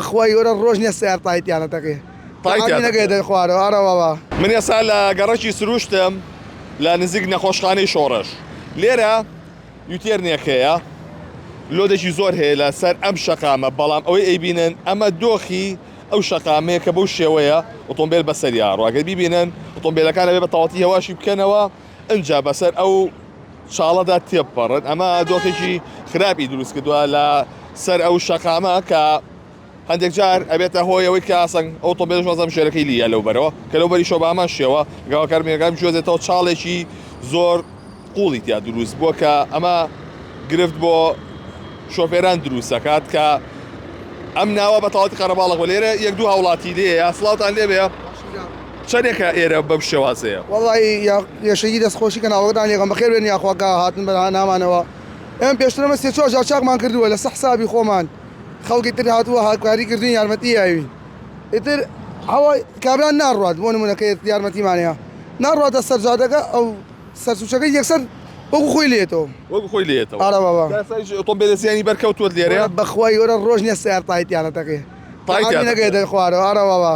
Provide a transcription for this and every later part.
بەخوای گەورە ڕۆژ نیە سەیار تای تیانە تەقێ تای تیا نەگەێتە خوارەوە ئارە بابا. من ئێستا لە گەڕەکی سروشتم لە نزیک نەخۆشخانەی شۆڕش لێرە U-turn ێک هەیە لۆدێکی زۆر هەیە لە سەر ئەم شەقامە بەڵام ئەوەی ئەیبینن ئەمە دۆخی ئەو شەقامەیە کە بەو شێوەیە ئۆتۆمبیل بەسەریا ڕۆ ئەگەر بیبینن ئۆتۆمبیلەکان ئەبێ بە تەواوەتی هەواشی بکەنەوە ئنجا بەسەر ئەو چاڵەدا تێبپەڕن ئەمە دۆخێکی خراپی دروست کردووە لە سەر ئەو شەقامە کە هەندێک جار ئەبێتە هۆی ئەوەی کە ئاسنگ ئەو ئۆتۆمبیلش وازم شێرەکەی لیە لەو بەرەوە کە لەو بەریشەوە بە هەمان شێوە گاوەکار مێگان بجوێزێتەوە چاڵێکی زۆر قوڵی تیا دروست بووە کە ئەمە گرفت بۆ شۆفێران دروست دەکات کە ئەم ناوە بە تەواوەتی قەرەباڵغ بووە لێرە یەک دوو هاوڵاتی لێیە سڵاوتان لێبێ چەندێکە ئێرە بەم شێوازەیە؟ وەڵی یەشەگی دەست خۆشی کەناڵەکەتان لێکەم بەخێر بێن یاخوا کە هاتن بە نامانەوە ئێمە پێشتر ئەمە سێ چوار جار چاکمان کردووە لەسەر حسابی خۆمان خەڵکی تر هاتووە هاوکاری کردوین یارمەتی یاوین ئیتر ئەوە کابرا ناڕوات بۆ نمونە کە یارمەتیمان هەیە ناڕواتە سەر جادەکە ئەو سەرسوچەکە یەکسەر وەکو خۆی لێتەوە وەکو خۆی لێتەوە ئارە بابا ئۆتۆمبیلە زیانی بەرکەوتووە لێرە بەخوای گەورە ڕۆژ نییە سەیار تای تیانە تەقێ تای تیا نەگەێتە خوارەوە ئارە بابا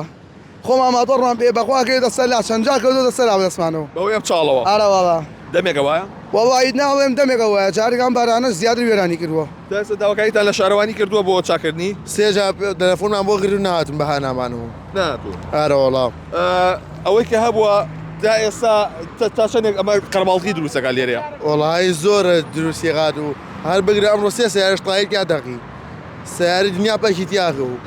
خۆمان ماتۆڕمان پێ بەخوا کەوێتە سەر لا چەند جار کەوتۆتە سەر ئاو دەستمانەوە بەهۆی ئەم چاڵەوە ئارە بابا دەمێکە وایە؟ وەڵی ناڵێم دەمێکە وایە جارێک ئەم بارانەش زیاتر وێرانی کردووە. تا ئێستا داواکاریتان لە شارەوانی کردووە بۆ چاککردنی؟ سێ جار تەلەفۆنمان بۆ کردوون نەهاتوون بە هانامانەوە. نەهاتوون. ئارە وەڵا. ئەوەی کە هەبووە تا ئێستا تا چەندێک ئەمە قەرەباڵغی دروست دەکات لێرەیە؟ وەڵایی زۆرە دروستی غات و هەر بگرە ئەمڕۆ سێ سەیارەش تایەی تیا دەقی سەیارەی دنیا پەکی تیا کەوت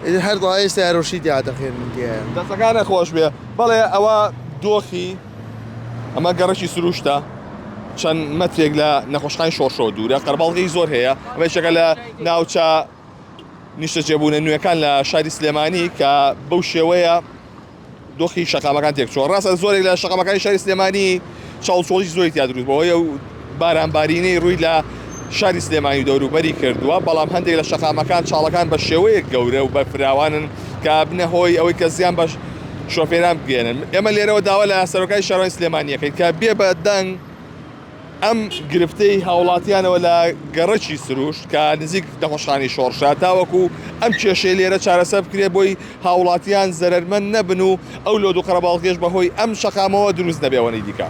ئیتر هەر تایەی سەیارەشی تیا دەقێنن تیایە. دەستەکانت خۆش بێ بەڵێ ئەوە دۆخی ئەمە گەڕەکی سروشتە چەند مەترێک لە نەخۆشخانەی شۆڕشەوە دوورە قەرباڵغی زۆر هەیە ئەمە یەکێکە لە ناوچە نیشتەجێبوونە نوێکان لە شاری سلێمانی کە بەو شێوەیە دۆخی شەقامەکان تێکچووە ڕاستە زۆرێک لە شەقامەکانی شاری سلێمانی چاڵچۆڵی زۆری تیا دروست بەوەیە و بارانبارینەی ڕووی لە شاری سلێمانی و دەوروبەری کردووە بەڵام هەندێک لە شەقامەکان چاڵەکان بە شێوەیەک گەورە و بەرفراوانن کە بنە هۆی ئەوەی کە زیان بە شۆفێران بگەێنن ئێمە لێرەوە داوا لە سەرۆکای شارەوانی سلێمانیەکەین کە بێ بە دەنگ ئەم گرفتەی هاوڵاتیانەوە لە گەڕەکی سروشت کە نزیک نەخۆشخانەی شۆڕشە تاوەکو ئەم کێشەی لێرە چارەسەر بکرێت بۆی هاوڵاتیان زەرەرمەند نەبن و ئەو لۆد و قەرەباڵغیەش بەهۆی ئەم شەقامەوە دروست نەبێ ئەوەنەی دیکە.